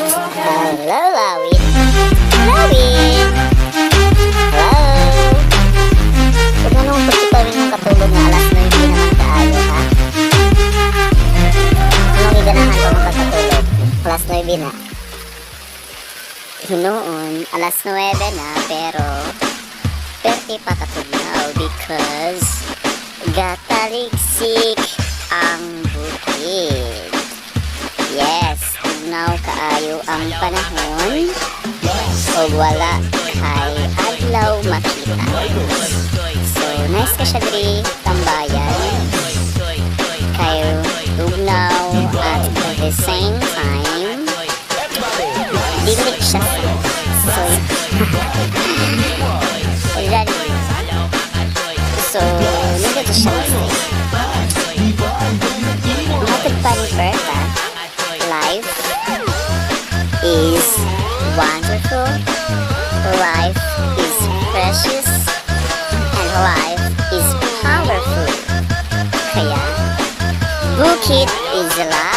Hello, Lawin. Lawin! Hello! Huwag na nung pagkitawin mong katulog nga alas 9 naman kaayo, ha? Anong giganahan pa mong pagkatulog? Alas 9 na. Hinuon, alas 9 na, pero perti pa katugnaw because gataligsik ang bukid. Yes, tugnaw kaayo ang panahon ug wala kay adlaw makita. So, nice ka siya diri tambayan. Kay tugnaw at the same time dili siya so that, so nindot siya mag-stay. Matod pa ni Bertha, life is wonderful, life is precious, and life is powerful. Kaya, bukid is life.